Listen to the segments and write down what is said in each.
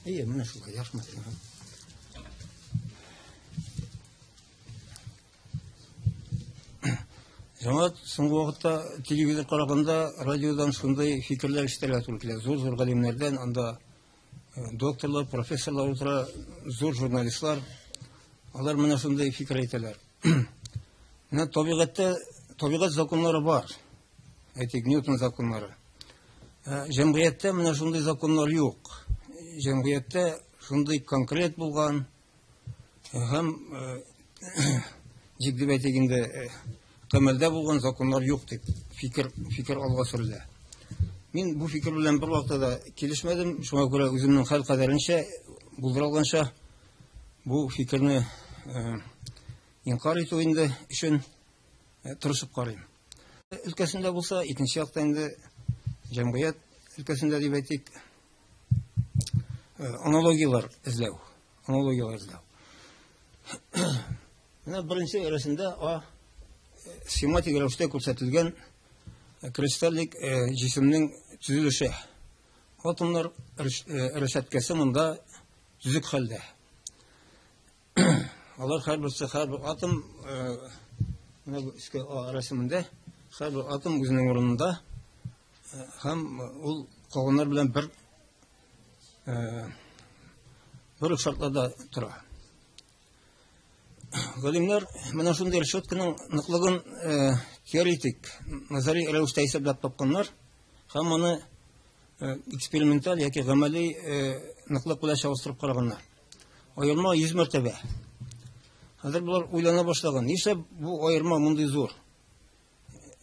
Әйе, менә шулай, рәхмәт. Җәмәгать, соңгы вакытта телевизор караганда, радиодан шундый фикерләр ишетергә туры килә. Зур-зур галимнәрдән, анда докторлар, профессорлар утыра, зур журналистлар. Алар менә шундый фикер әйтәләр. Менә табигатьтә табигать законнары бар. Әйтик, Ньютон законнары. Җәмгыятьтә менә шундый законнар юк. Җәмгыятьтә шундый конкрет булган һәм җик дип әйтик инде, гамәлдә булган законнар юк дип фикер алга сөрелә. Мин бу фикер белән бер вакытта да килешмәдем, шуңа күрә үземнең хәл кадәренчә, булдыра алганча бу фикерне инкар итү инде өчен тырышып карыйм. Өлкәсендә булса, икенче якта инде җәмгыять өлкәсендә дип әйтик, аналогияләр эзләү. Аналогияләр эзләү. Менә беренче рәсемдә А схематик рәвештә күрсәтелгән кристаллик җисемнең төзелеше. Атомнар рәшәткәсе монда төзек хәлдә. Алар һәрберсе, һәрбер атом, менә бу өске А рәсемендә һәрбер атом үзенең урынында һәм ул калганнар белән бер үк шартларда тора. Галимнәр менә шундый решетканың ныклыгын теоретик, назари рәвештә исәпләп тапканнар һәм моны эксперименталь яки гамәли ныклык белән чагыштырып караганнар. Аерма 100 мәртәбә. Хәзер болар уйлана башлаган. Нишләп бу аерма мондый зур?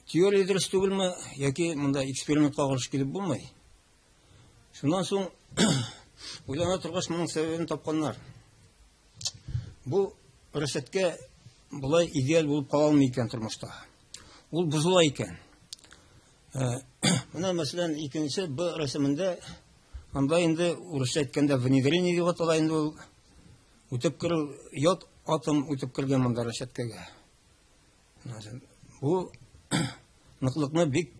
Теория дөрес түгелме яки монда экспериментка каршы килеп булмый? Шуннан соң уйлана торгач моның сәбәбен тапканнар. Бу рәшәткә болай идеаль булып кала алмый икән тормышта. Ул бозыла икән. Менә мәсәлән, икенче Б рәсемендә анда инде урысча әйткәндә внедрение дип атала инде ул. Үтеп керү, ят атом үтеп кергән монда рәшәткәгә. Бу ныклыкны бик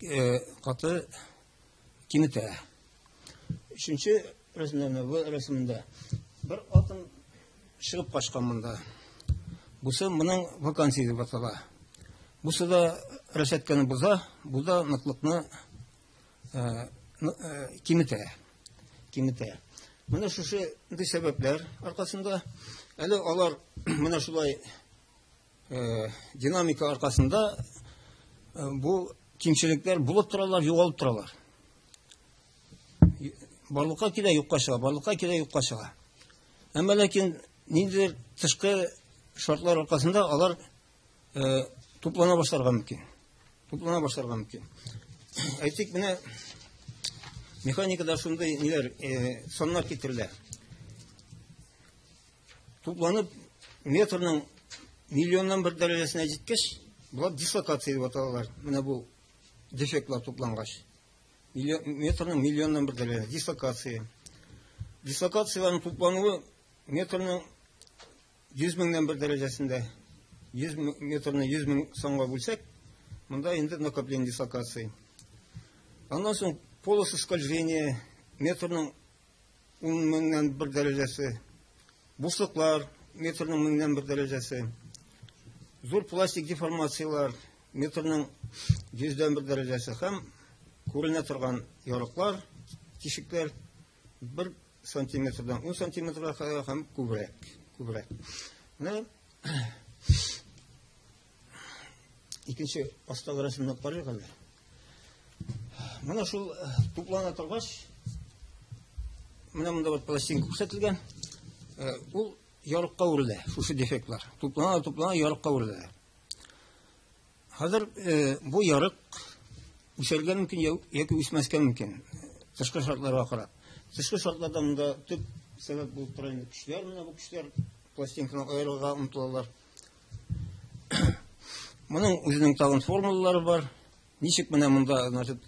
каты киметә. Өченче рәсемдә, В рәсемендә бер атом чыгып качкан монда. Бусы моның вакансия дип атала. Бусы да рәшәткәне боза, бу да ныклыкны киметә. Киметә. Менә шушы сәбәпләр аркасында әле алар менә шулай динамика аркасында бу кимчелекләр булып торалар, югалып торалар. Барлыкка килә, юкка чыга, барлыкка килә, юкка чыга. Әмма ләкин ниндидер тышкы шартлар аркасында алар туплана башларга мөмкин. Туплана башларга мөмкин. Әйтик, менә механикада шундый ниләр, саннар китерелә. Тупланып метрның миллионнан бер дәрәҗәсенә җиткәч, болар дислокация дип аталалар. Менә бу дефектлар туплангач. Метрның миллионнан бер дәрәҗәсе, дислокация. Дислокацияләрнең туплануы метрның 100 меңнән бер дәрәҗәсендә. 100 метрны 100 мең санга бүлсәк, монда инде накопление дислокации. Аннан соң полосы скольжения метрның 10 меңнән бер дәрәҗәсе. Бушлыклар метрның меңнән бер дәрәҗәсе. Зур пластик деформацияләр метрның йөздән бер дәрәҗәсе һәм күренә торган ярыклар, тишекләр 1 сантиметрдан 10 сантиметрга кадәр һәм күбрәк, күбрәк. Менә икенче астагы рәсемне карыйк әле. Менә шул туплана торгач, менә монда бер пластинка күрсәтелгән. Ул ярыкка үрелә, шушы дефектлар. Туплана, туплана, ярыкка үрелә. Хәзер бу ярык үсәргә мөмкин яки үсмәскә мөмкин. Тышкы шартларга карап. Тышкы шартларда монда төп сәбәп булып тора инде көчләр, менә бу көчләр пластинканы аерырга омтылалар. Моның үзенең тагын формулалары бар. Ничек менә монда, значит,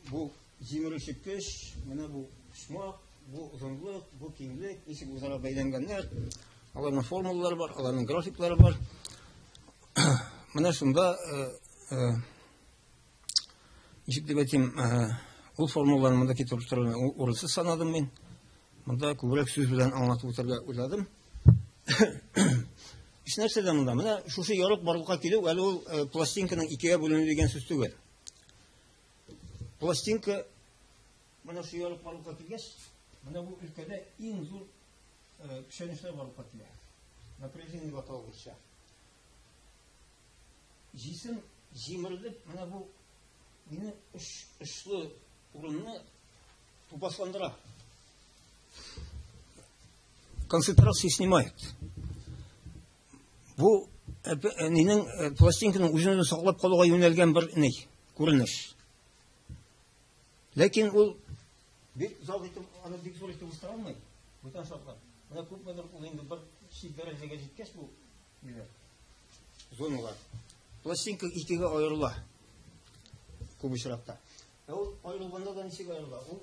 бу җимерүче көч, менә бу почмак, бу озынлык, бу киңлек, ничек үзара бәйләнгәннәр. Аларның формулалары бар, аларның графиклары бар. Менә шунда, ничек дип әйтим, Ул формуланы монда китереп торуны урынсыз санадым мин. Монда күбрәк сүз белән аңлатып үтәргә уйладым. Эш нәрсәдә монда? Менә шушы ярык барлыкка килү әле ул пластинканың икегә бүленү дигән сүз түгел. Пластинка менә шу ярык барлыкка килгәч, менә бу өлкәдә иң зур көчәнешләр барлыкка килә. Напряжение дип атала урысча. Җисем җимерелеп, менә бу мине очлы урынны тупасландыра. Концентрация снимает. Бу нинең пластинканың үзен үзе саклап калуга юнәлгән бер ни күренеш. Ләкин ул бик озак итеп, аны бик зур итеп үстерә алмый. Бүтән шартлар. Менә күпмедер ул инде бер чик дәрәҗәгә җиткәч бу ниләр, зоналар. Пластинка икегә аерыла. Күп очракта. Ә ул аерылганда да ничек аерыла? Ул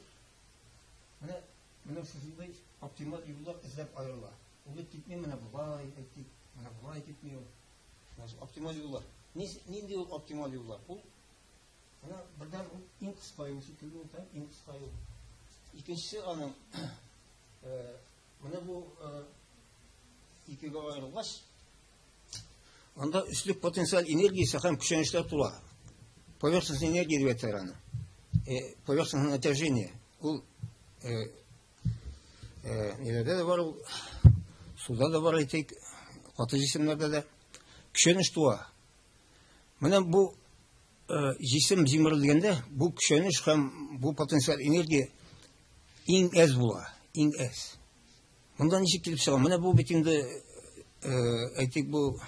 менә шушындый оптималь юллар эзләп аерыла. Ул бит китми менә болай, әйтик, менә болай китми ул. Оптималь юллар. Нинди ул оптималь юллар? Ул менә бердән ул иң кыска юл шикелле ул, иң кыска юл. Икенчесе аның менә бу икегә аерылгач, анда өслек потенциаль энергиясе һәм көчәнешләр тула. Поверхностная энергия дип әйтәләр аны. Поверхностное натяжение. Ул ниләрдә дә бар ул, суда да бар әйтик, каты җисемнәрдә дә. Көчәнеш туа. Менә бу җисем җимерелгәндә, бу көчәнеш һәм бу потенциаль энергия иң әз була, иң әз. Монда ничек килеп чыга? Менә бу бит инде, әйтик, бу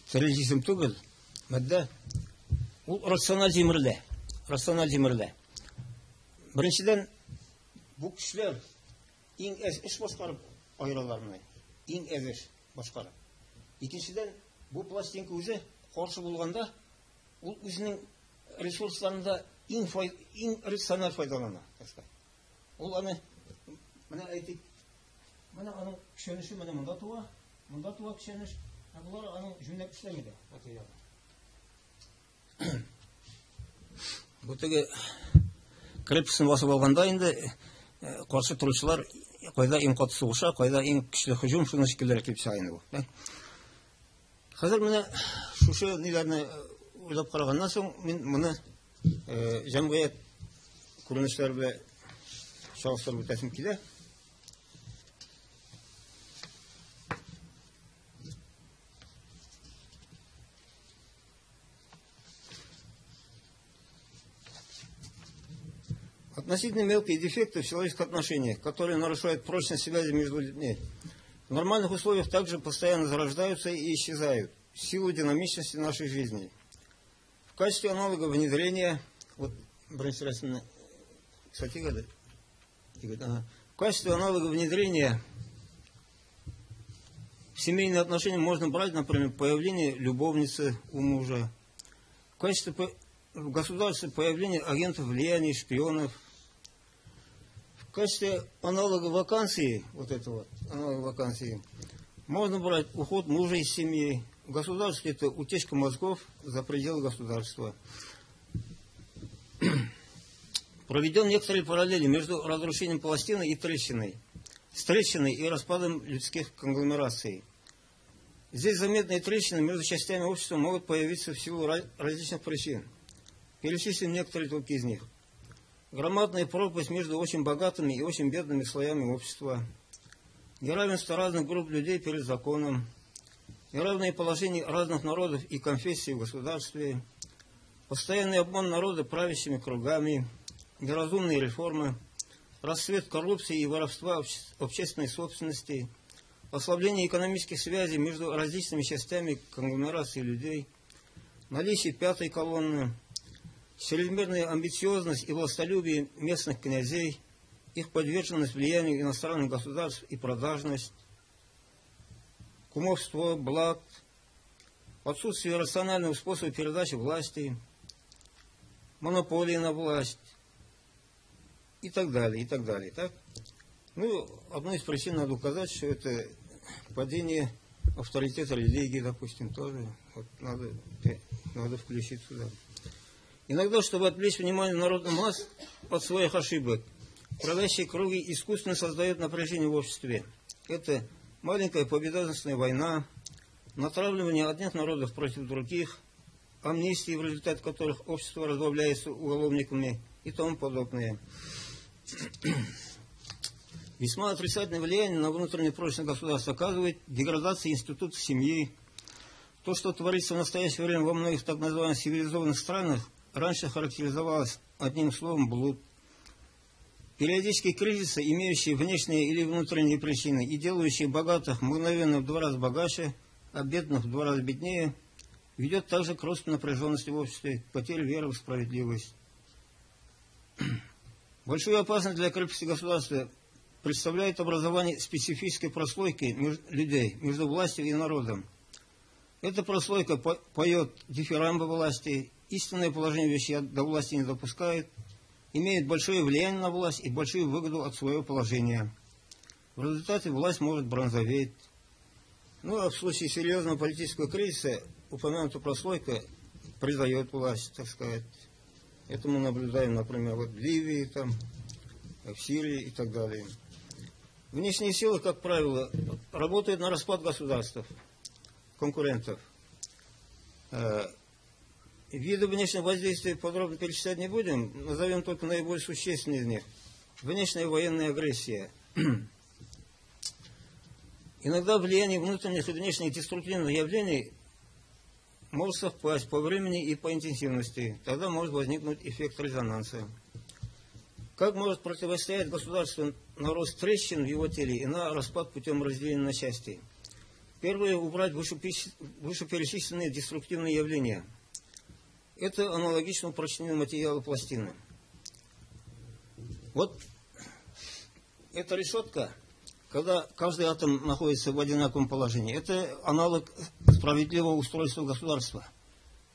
тере җисем түгел, матдә. Ул рациональ җимерелә. Рациональ җимерелә. Беренчедән, бу көчләр иң әз эш башкарып аералар менә. Иң әз эш башкарып. Икенчедән, бу пластинка үзе каршы булганда, ул үзенең ресурсларында иң иң рациональ файдалана, так сказать. Ул аны менә әйтик, менә аның көчәнеше менә монда туа, монда туа көчәнеш, ә болар аның җүнләп эшләми дә материалы. Бу теге крепостьны басып алганда инде каршы торучылар кайда иң каты сугыша, кайда иң көчле һөҗүм, шуның шикеллерәк килеп чыга инде бу. Хәзер менә шушы ниләрне уйлап караганнан соң мин моны җәмгыять күренешләре белән чагыштырып үтәсем килә. Относительно мелкие дефекты в человеческих отношениях, которые нарушают прочность связи между людьми, в нормальных условиях также постоянно зарождаются и исчезают в силу динамичности нашей жизни. В качестве аналога внедрения, вот, кстати, в качестве аналога внедрения в семейные отношения можно брать, например, появление любовницы у мужа, в качестве в государстве появление агентов влияния, шпионов. В качестве аналога вакансии, вот это вот, аналога вакансии, можно брать уход мужа из семьи. В государстве это утечка мозгов за пределы государства. Проведем некоторые параллели между разрушением пластины и трещиной, с трещиной и распадом людских конгломераций. Здесь заметные трещины между частями общества могут появиться в силу различных причин. Перечислим некоторые только из них. Громадная пропасть между очень богатыми и очень бедными слоями общества. Неравенство разных групп людей перед законом. Неравное положение разных народов и конфессий в государстве. Постоянный обман народа правящими кругами. Неразумные реформы. Расцвет коррупции и воровства общественной собственности. Ослабление экономических связей между различными частями конгломерации людей. Наличие пятой колонны. Чрезмерная амбициозность и властолюбие местных князей, их подверженность влиянию иностранных государств и продажность, кумовство, блат, отсутствие рационального способа передачи власти, монополии на власть и так далее, и так далее. Так? Ну, одной из причин надо указать, что это падение авторитета религии, допустим, тоже вот надо включить сюда. Иногда, чтобы отвлечь внимание народных масс от своих ошибок, правящие круги искусственно создают напряжение в обществе. Это маленькая победоносная война, натравливание одних народов против других, амнистии, в результате которых общество разбавляется уголовниками и тому подобное. Весьма отрицательное влияние на внутреннюю прочность государства оказывает деградация института семьи. То, что творится в настоящее время во многих так называемых цивилизованных странах, раньше характеризовалось одним словом блуд. Периодические кризисы, имеющие внешние или внутренние причины и делающие богатых мгновенно в 2 раза богаче, а бедных в 2 раза беднее, ведет также к росту напряженности в обществе, к потере веры в справедливость. Большую опасность для крепости государства представляет образование специфической прослойки людей между властью и народом. Эта прослойка поет дифирамбы власти, истинное положение вещей до власти не допускает, имеет большое влияние на власть и большую выгоду от своего положения. В результате власть может бронзоветь. Ну, а в случае серьезного политического кризиса упомянутая прослойка предает власть, так сказать. Это мы наблюдаем, например, вот в Ливии, там, в Сирии и так далее. Внешние силы, как правило, работают на распад государств, конкурентов. Виды внешнего воздействия подробно перечислять не будем, назовем только наиболее существенные из них. Внешняя военная агрессия. Иногда влияние внутренних и внешних деструктивных явлений может совпасть по времени и по интенсивности. Тогда может возникнуть эффект резонанса. Как может противостоять государству на рост трещин в его теле и на распад путем разделения на части? Первое – убрать вышеперечисленные деструктивные явления. Это аналогично упрочнению материала пластины. Вот эта решетка, когда каждый атом находится в одинаковом положении, это аналог справедливого устройства государства.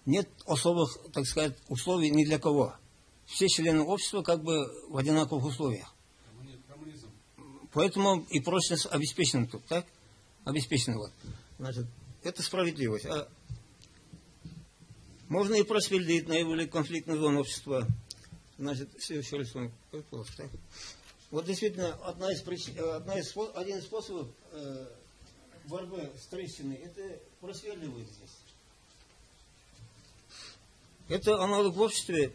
Нет особых, так сказать, условий ни для кого. Все члены общества как бы в одинаковых условиях. Коммунизм. Поэтому и прочность обеспечена тут, так? Обеспечена вот. Значит, это справедливость. А можно и просверлить наиболее конфликтную зону общества. Значит, следующий рисунок. Так? Вот действительно, один из способов борьбы с трещиной – это просверливать здесь. Это аналог в обществе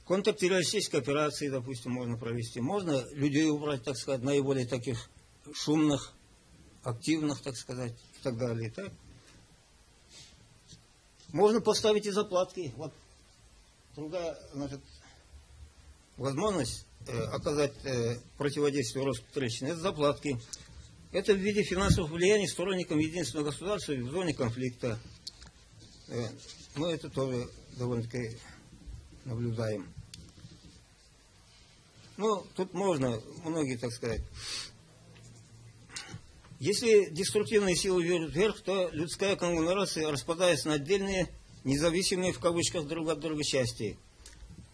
контртеррористической операции, допустим, можно провести. Можно людей убрать, так сказать, наиболее таких шумных, активных, так сказать, и так далее. Так? Можно поставить и заплатки. Вот другая, значит, возможность оказать противодействие росту трещин – это заплатки. Это в виде финансовых влияний сторонникам единственного государства в зоне конфликта. Мы это тоже довольно-таки наблюдаем. Ну, тут можно, многие, так сказать. Если деструктивные силы идут вверх, то людская конгломерация распадается на отдельные, независимые в кавычках друг от друга части.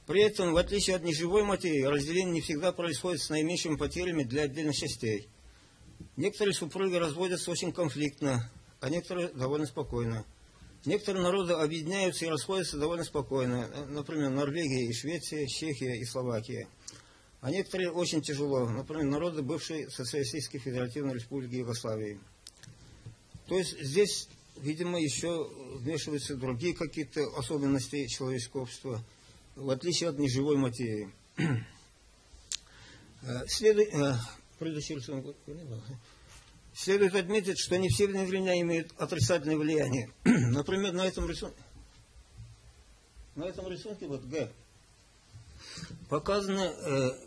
При этом, в отличие от неживой материи, разделение не всегда происходит с наименьшими потерями для отдельных частей. Некоторые супруги разводятся очень конфликтно, а некоторые довольно спокойно. Некоторые народы объединяются и расходятся довольно спокойно, например, Норвегия и Швеция, Чехия и Словакия. А некоторые очень тяжело, например, народы бывшей Социалистической Федеративной Республики Югославии. То есть здесь, видимо, еще вмешиваются другие какие-то особенности человеческого общества, в отличие от неживой материи. Следует отметить, что не все внедрения имеют отрицательное влияние. Например, на этом рисунке, вот Г, показана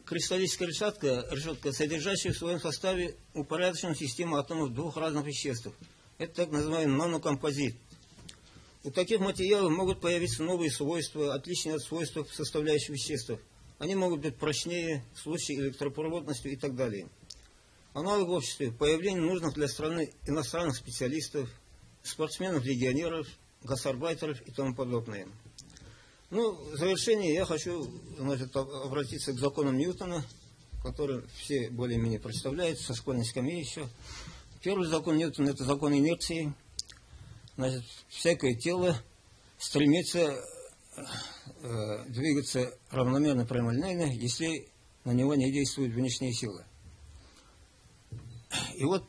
кристаллическая решетка, содержащая в своем составе упорядоченную систему атомов двух разных веществ. Это так называемый нанокомпозит. У таких материалов могут появиться новые свойства, отличные от свойств составляющих веществ. Они могут быть прочнее, в случае электропроводностью и так далее. Аналог в обществе – появление нужных для страны иностранных специалистов, спортсменов-легионеров, гастарбайтеров и тому подобное. Ну, в завершение я хочу, значит, обратиться к законам Ньютона, которые все более-менее представляют, со школьной скамьи еще. Первый закон Ньютона – это закон инерции. Значит, всякое тело стремится двигаться равномерно прямолинейно, если на него не действуют внешние силы. И вот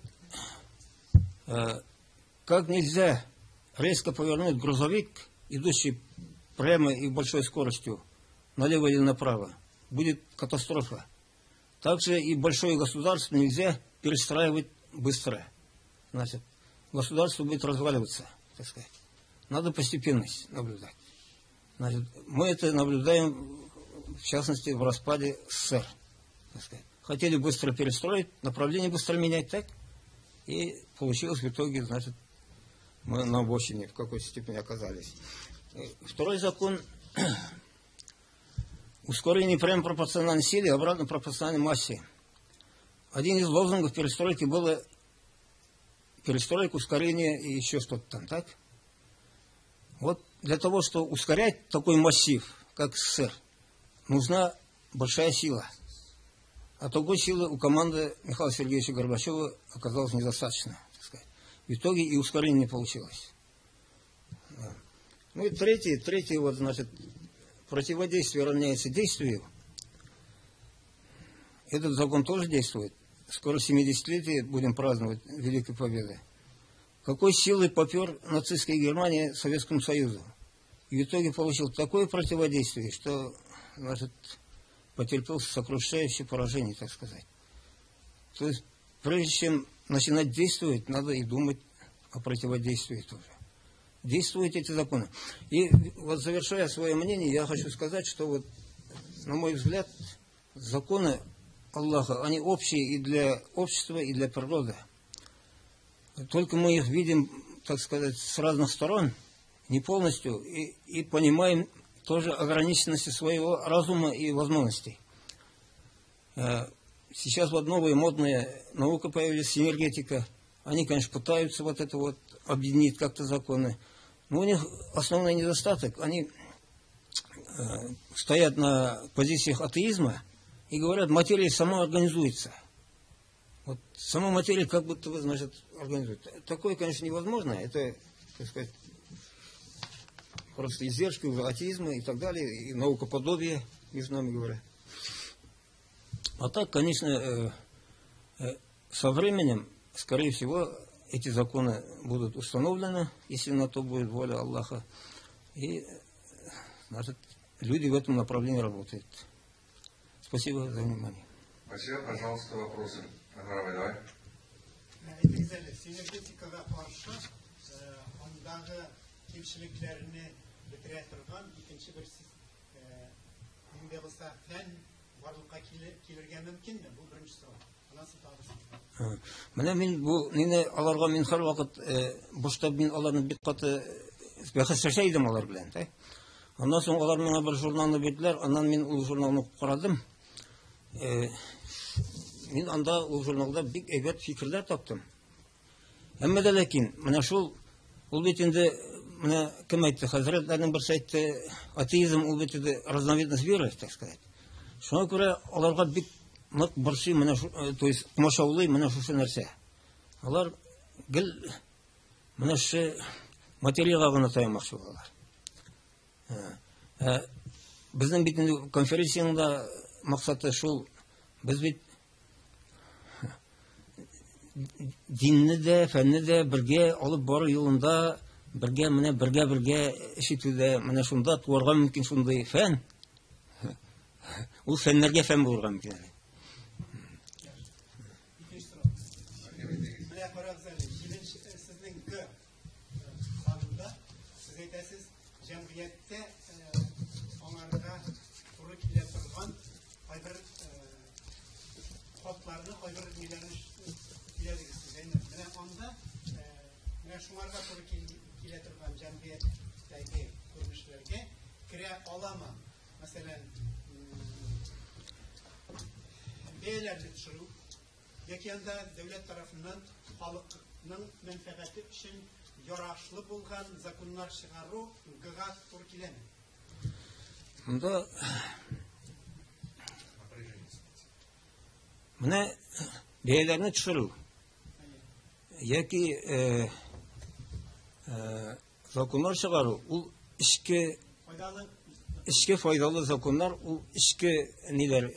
как нельзя резко повернуть грузовик, идущий прямо и большой скоростью, налево или направо, будет катастрофа. Также и большое государство нельзя перестраивать быстро. Значит, государство будет разваливаться, так сказать. Надо постепенность наблюдать. Значит, мы это наблюдаем, в частности, в распаде СССР. Так сказать. Хотели быстро перестроить, направление быстро менять, так? И получилось в итоге, значит, мы на обочине в какой-то степени оказались. Второй закон. Ускорение прямо пропорционально силе, обратно пропорционально массе. Один из лозунгов перестройки было перестройка, ускорение и еще что-то там, так? Вот для того, чтобы ускорять такой массив, как СССР, нужна большая сила. А такой силы у команды Михаила Сергеевича Горбачева оказалось недостаточно, так сказать. В итоге и ускорение не получилось. Да. Ну и третий вот, значит, противодействие равняется действию. Этот закон тоже действует. Скоро 70-летие будем праздновать Великой Победы. Какой силой попер нацистская Германия Советскому Союзу? И в итоге получил такое противодействие, что, значит, потерпел сокрушающее поражение, так сказать. То есть, прежде чем начинать действовать, надо и думать о противодействии тоже. Действуют эти законы. И вот, завершая свое мнение, я хочу сказать, что вот, на мой взгляд, законы Аллаха, они общие и для общества, и для природы. Только мы их видим, так сказать, с разных сторон, не полностью, и понимаем тоже ограниченности своего разума и возможностей. Сейчас вот новая модная наука появилась, синергетика. Они, конечно, пытаются вот это вот объединить как-то законы. Но у них основной недостаток, они стоят на позициях атеизма и говорят, материя сама организуется. Вот сама материя как будто бы, значит, организует. Такое, конечно, невозможно. Это, так сказать, просто издержки уже атеизма и так далее, и наукоподобие, между нами говоря. А так, конечно, со временем, скорее всего, эти законы будут установлены, если на то будет воля Аллаха. И, значит, люди в этом направлении работают. Спасибо за внимание. Спасибо. Пожалуйста, вопросы. Анвар, давай. Әйтегез әле, синергетикага каршы андагы кимчелекләрне бетерә торган икенче бер нинди булса фән барлыкка килергә мөмкинме? Бу беренче сорау. Аннан соң тагы. Менә мин бу нине аларга мин һәрвакыт башта мин аларны бик каты бәхәсләшә идем алар белән, так? Аннан соң алар миңа бер журналны бирделәр, аннан мин ул журналны укып карадым. Мин анда ул журналда бик әйбәт фикерләр таптым. Әмма дә ләкин менә шул ул бит инде менә кем әйтте, хәзрәтләрнең берсе әйтте, атеизм ул бит инде разновидность веры, так сказать. Шуңа күрә аларга бик нык борчый менә, то есть комачаулый менә шушы нәрсә. Алар гел менә шушы материягә гына таянмакчы булалар. Безнең бит инде конференциянең дә максаты шул, без бит динне дә, фәнне дә бергә алып бару юлында, бергә менә бергә эш итүдә, менә шунда туарга мөмкин шундый фән. Ул фәннәргә фән булырга мөмкин әле. Икенче сорау. Менә карагыз әле, җиденче сезнең Г санында сез әйтәсез, җәмгыятьтә аңарга туры килә торган кайбер хатларны, кайбер ниләрне сөйләдегез сез. Менә анда менә шуңарга туры килә торган җәмгыятьтәге күренешләргә керә аламы? Мәсәлән, бәяләрне төшерү яки анда дәүләт тарафыннан халыкның мәнфәгате өчен ярашлы булган законнар чыгару Г-га туры киләме? Монда менә бәяләрне төшерү яки законнар чыгару ул эчке Файдалы эчке файдалы законнар, ул эчке ниләр,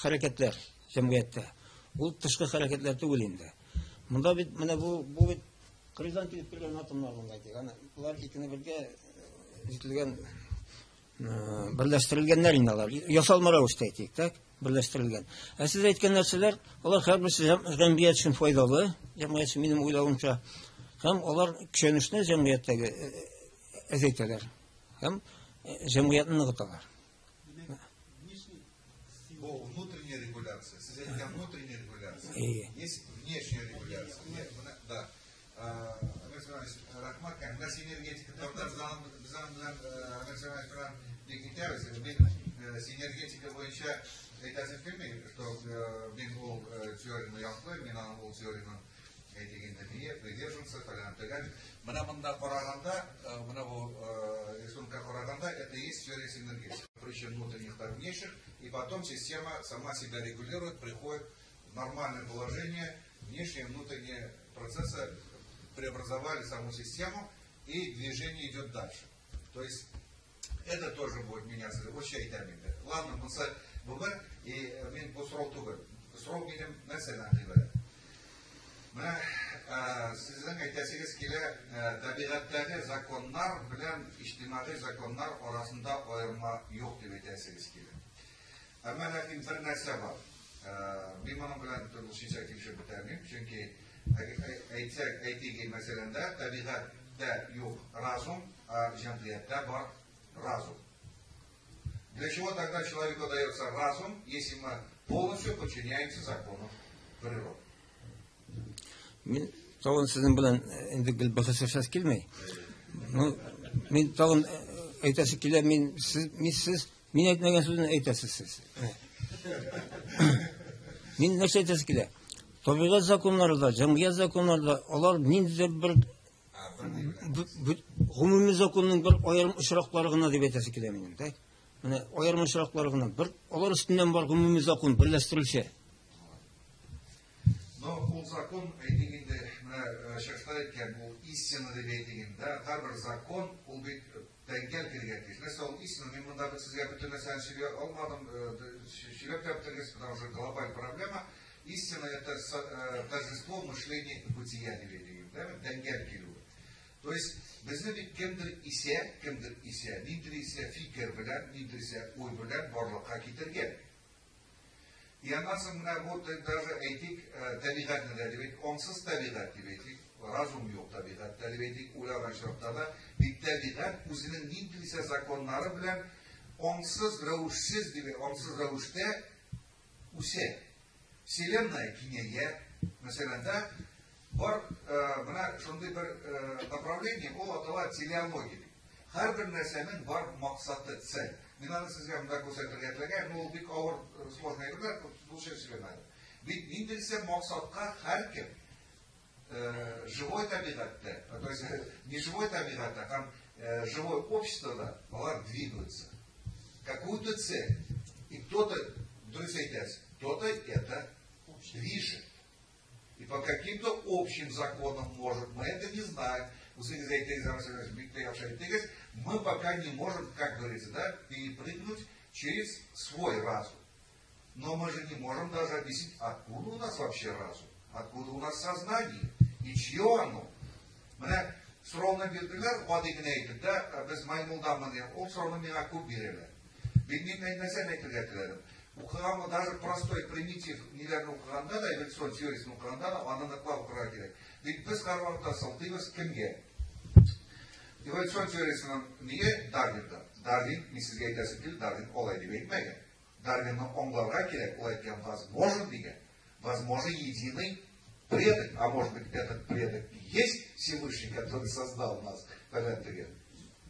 хәрәкәтләр җәмгыятьтә. Ул тышкы хәрәкәтләр түгел инде. Монда бит менә бу бит кырыйдан килеп кергән атомнар монда әйтик. Аны болар икене бергә җителгән, берләштерелгәннәр инде алар. Ясалма рәвештә әйтик, так? Берләштерелгән. Ә сез әйткән нәрсәләр, алар һәрберсе җәмгыять өчен файдалы, җәмгыять өчен, минем уйлавымча. Һәм алар көчәнешне җәмгыятьтәге әзәйтәләр. Һәм җәмгыятьне ныгыталар. Димәк, внешний Бу внутренняя регуляция. Сез әйткән внутренняя регуляция. Әйе. Есть внешняя регуляция. Нет, менә, да. Әмир Сөләйманович, рәхмәт. Менә синергетика турында без аның белән, Әмир Сөләйманович белән бик итәбез. Мин синергетика буенча әйтәсем килми, что мин ул теорияне яклыйм, мин аның ул теорияның әйтик инде ние, приверженцы, фәлән төгәл. Менә монда караганда, менә бу рисункка караганда, это и есть теория синергетики. Причин внутренних, так внешних, и потом система сама себя регулирует, приходит в нормальное положение, внешние и внутренние процессы преобразовали саму систему, и движение идет дальше. То есть это тоже будет меняться. Вообще әйтәм инде. Ладно, монысы бүген, и мин бу сорау түгел. Сорау минем нәрсәдән гыйбарәт? Менә сезнең әйтәсегез килә, табигатьтәге законнар белән иҗтимагый законнар арасында аерма юк дип әйтәсегез килә. Әмма ләкин бер нәрсә бар. Мин моның белән тулысынча килешеп бетәмим, чөнки әйтсәк, әйтик, мәсәлән дә, табигатьтә юк разум, а җәмгыятьтә бар разум. Для чего тогда человеку дается разум, если мы полностью подчиняемся закону природы? Мин тагын сезнең белән инде гел бәхәсләшәсе килми. Ну, мин тагын әйтәсе килә, мин сез, мин сез, мин әйтмәгән сүзне әйтәсез сез. Мин нәрсә әйтәсе килә? Табигать законнары да, җәмгыять законнары да, алар ниндидер бер гомуми законның бер аерым очраклары гына дип әйтәсе килә минем, так? Менә аерым очраклары гына. Бер алар өстеннән бар гомуми закон берләштерелсә. Но ул закон, әйтик инде, менә чыгышта әйткән, ул истина дип әйтик инде, да, һәрбер закон ул бит тәңгәл килергә тиеш. Нәрсә ул истина? Мин монда бит сезгә бөтен нәрсәне сөйли алмадым, сөйләп тә бетергез, потому что глобаль проблема. Истина — это торжество мышления бытия дип әйтик инде, да, тәңгәл килүе. То есть безне бит кемдер исә, ниндидер исә фикер белән, ниндидер исә уй белән барлыкка китергән. И аннан соң менә бу даже әйтик, табигатьне дә дип әйтик, аңсыз табигать дип әйтик, разум юк табигатьтә дип әйтик, уйлаган очракта да, бит табигать үзенең ниндидер исә законнары белән аңсыз рәвешсез дип, аңсыз рәвештә үсә. Вселенная киңәя, мәсәлән, да, бар менә шундый бер направление, ул атала телеология дип. Һәрбер нәрсәнең бар максаты, цель. Мин аны сезгә монда күрсәтергә теләгән, но ул бик авыр, сложный әйберләр, лучше сөйләмәдем. Бит ниндидер максатка һәркем живой табигатьтә, то есть не живой табигатьтә, там живое обществода алар двигаются. Какую-то цель. И кто-то, дөрес әйтәсез, кто-то это движет. И по каким-то общим законам, может, мы это не знаем. Үзегез әйтегез, бик тә яхшы әйттегез, мы пока не можем, как говорится, да, перепрыгнуть через свой разум. Но мы же не можем даже объяснить, откуда у нас вообще разум, откуда у нас сознание и чье оно. Менә сорауны бирделәр, гади генә әйтеп, да, без маймылданмы дигән, ул сорауны миңа күп бирәләр. Мин нәрсәне әйтергә теләдем? Укыган, даже простой примитив ниләрне укыганда да, эволюцион теориясен укыганда да, аны ныклап укырга кирәк. Бит без һәрвакытта сылтыйбыз кемгә? Эволюцион теориясенең ние Дарвинда. Дарвин, мин сезгә әйтәсем килде, Дарвин алай дип әйтмәгән. Дарвинны аңларга кирәк, ул әйткән возможен дигән. Возможен единый предок, а может быть, этот предок и есть Всевышний, который создал нас, фәлән дигән.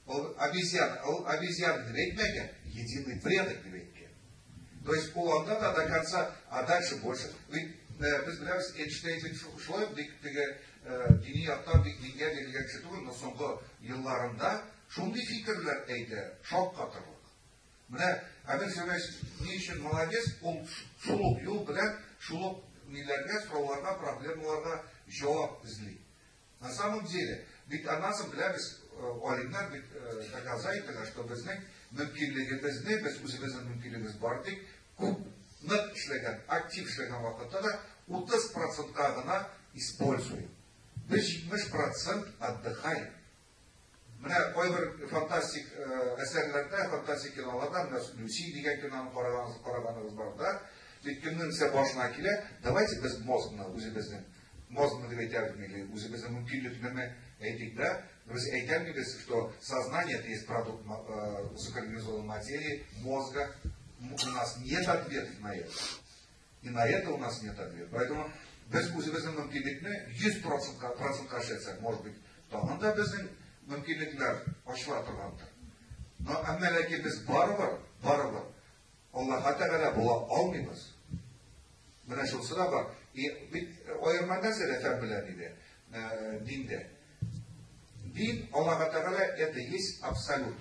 Ул обезьяна дип әйтмәгән, единый предок дип әйткән. То есть ул анда да до конца, а дальше больше. Ведь без беләбез, Эйнштейн бит шулай бик теге дини яктан бик дингә бирелгән кеше түгел, но соңгы елларында шундый фикерләр әйтә, шаккатырлык. Менә Әмир Сәмәш ни өчен молодец, ул шул ук юл белән шул ук ниләргә, сорауларга, проблемаларга җавап эзли. На самом деле, бит аннан соң беләбез, галимнәр бит доказать итәләр, что безнең мөмкинлегебезне, без үзебезнең мөмкинлегебез бар тик күп нык эшләгән, актив эшләгән вакытта да 30 процентка гына используем. Без 70 процент отдыхаем. Менә кайбер фантастик әсәрләрдә, фантастик киноларда, менә Люси дигән киноны караганыгыз, караганыгыз бар да, бит кемнеңсә башына килә, давайте без мозгны үзебезнең, мозгны дип әйтәбезме, или үзебезнең мөмкинлекнеме әйтик, да, без әйтәмибез, что сознание это есть продукт высокоорганизованной материи, мозга, у нас нет ответов на это. И на это у нас нет ответа. Поэтому без үзебезнең мөмкинлекне 100 процентка, процентка эшләтсәк, может быть, тагын да безнең мөмкинлекләр ачыла торгандыр. Но әмма ләкин без барыбер, барыбер Аллаһ Тәгалә була алмыйбыз. Менә шунысы да бар. И бит аерма нәрсәдә фән белән иде, диндә. Дин Аллаһ Тәгалә это есть абсолют.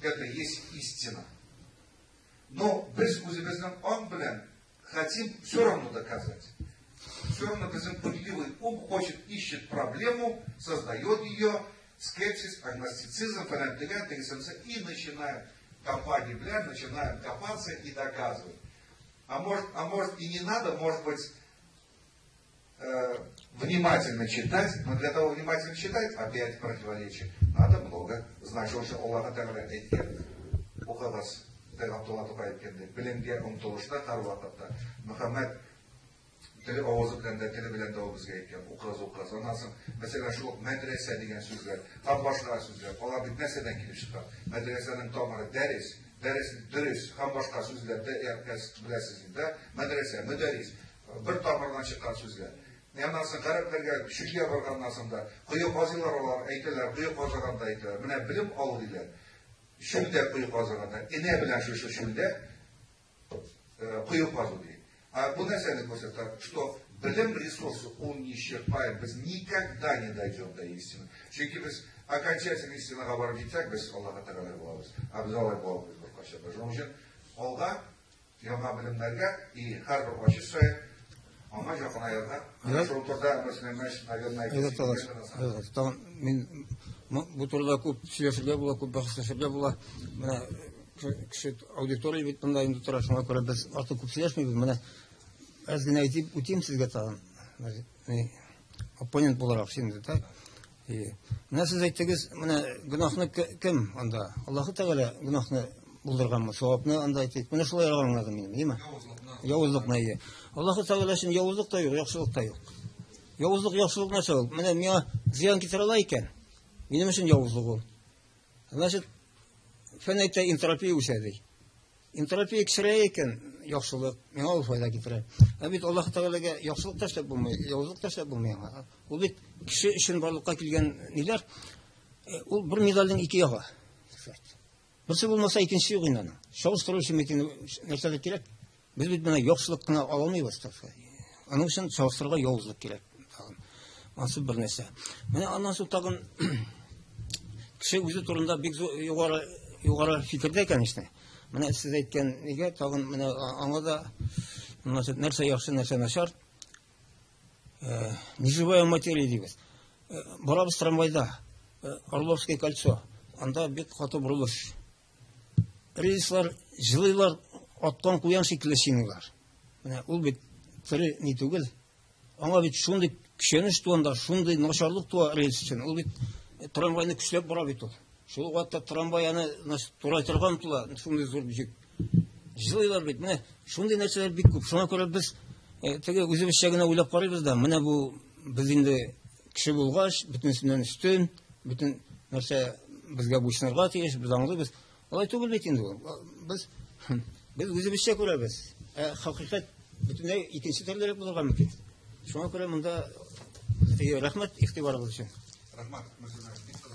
Это есть истина. Но без үзебезнең аң белән хотим все равно доказать. Все равно безнең пытливый ум хочет, ищет проблему, создает ее, скепсис, агностицизм, фәлән төгән, тегесе и начинаем копать, белән, начинаем копаться и доказывать. А может и не надо, может быть, внимательно читать, но для того внимательно читать, опять противоречие, надо много знать. Шушы Аллаһ Тәгалә әйткән, укыгыз, Габдулла Тукай әйткәндәй, белемгә омтылышта һәрвакытта. Мөхәммәд теле авызы белән дә, теле белән дә ул безгә әйткән, укыгыз, укыгыз. Аннан соң, мәсәлән, шул ук мәдрәсә дигән сүзләр, һәм башка сүзләр, алар бит нәрсәдән килеп чыккан? Мәдрәсәнең тамыры дәрес, дәрес дөрес һәм башка сүзләр дә беләсез инде, мәдрәсә, мөдәррис, бер тамырдан чыккан сүзләр. Аннан соң гарәпләргә чүлгә барганнан соң да кое казыйлар алар, әйтәләр, кое казыганда әйтәләр. Менә белем алу диләр. Чүлдә кое казыганда, энә белән шушы чүлдә кое казу ди. А бу нәрсәне күрсәтә, что белем ресурсы ул неисчерпаем. Без никогда не дойдем до истины. Чөнки без окончательно истинага барып җитсәк, без Аллаһ Тәгалә булабыз. А без алай була алмыйбыз беркайчан да. Шуның өчен алга яңа белемнәргә и һәрбер ачыш саен аңа якынаерга. Шул турыда мәсәлән, наверное, Әйбәт алар. Әйбәт. Тагын мин бу турыда күп сөйләшергә була, күп бәхәсләшергә була. Менә кеше аудитория бит монда инде тора, шуңа күрә без артык күп сөйләшмибез. Менә әз генә әйтеп үтим сезгә тагын. Оппонент буларак инде, так? Менә сез әйттегез, менә гөнаһны кем анда? Аллаһы Тәгалә гөнаһны булдырганмы? Савапны анда әйтик. Менә шулай аңладым мин, димме? Явызлыкны, әйе. Аллаһы Тәгалә өчен явызлык та юк, яхшылык та юк. Явызлык, яхшылык нәрсә ул? Менә миңа зыян китерә ала икән, минем өчен явызлык ул. Значит, фән әйтә, энтропия үсә ди. Энтропия кечерәя икән, яхшылык, миңа ул файда китерә. Ә бит Аллаһ Тәгаләгә яхшылык та эшләп булмый, явызлык та эшләп булмый аңа. Ул бит кеше өчен барлыкка килгән ниләр, ул бер медальнең ике ягы. Берсе булмаса, икенчесе юк инде аның. Чагыштыру өчен бит инде нәрсәдер кирәк. Без бит менә яхшылык кына ала алмыйбыз, так сказать. Аның өчен чагыштырырга явызлык кирәк. Тагын. Ансы бер нәрсә. Менә аннан соң тагын кеше үзе турында бик зур югары югары фикердә, конечно. Менә сез әйткән нигә тагын менә аңа да значит, нәрсә яхшы, нәрсә начар. Неживая материя дибез. Барабыз трамвайда. Орловское кольцо. Анда бик каты борылыш. Рельслар җылыйлар, аткан куян шикелле чиныйлар. Менә ул бит тере ни түгел. Аңа бит шундый көчәнеш туганда, шундый начарлык туа рельс өчен. Ул бит трамвайны көчләп бара бит ул. Шул ук вакытта трамвай аны значит, турайтырга омтыла, шундый зур йөк. Җылыйлар бит. Менә шундый нәрсәләр бик күп. Шуңа күрә без теге үзебезчә генә уйлап карыйбыз да, менә бу без инде кеше булгач, бөтенесеннән өстен, бөтен нәрсә безгә буйсынырга тиеш, без аңлыйбыз. Алай түгел бит инде ул. Без үзебезчә күрәбез. Ә хакыйкать бөтенләй икенче төрлерәк булырга мөмкин. Шуңа күрә монда рәхмәт игътибарыгыз өчен. Рәхмәт, Мөслимә, бик кызык.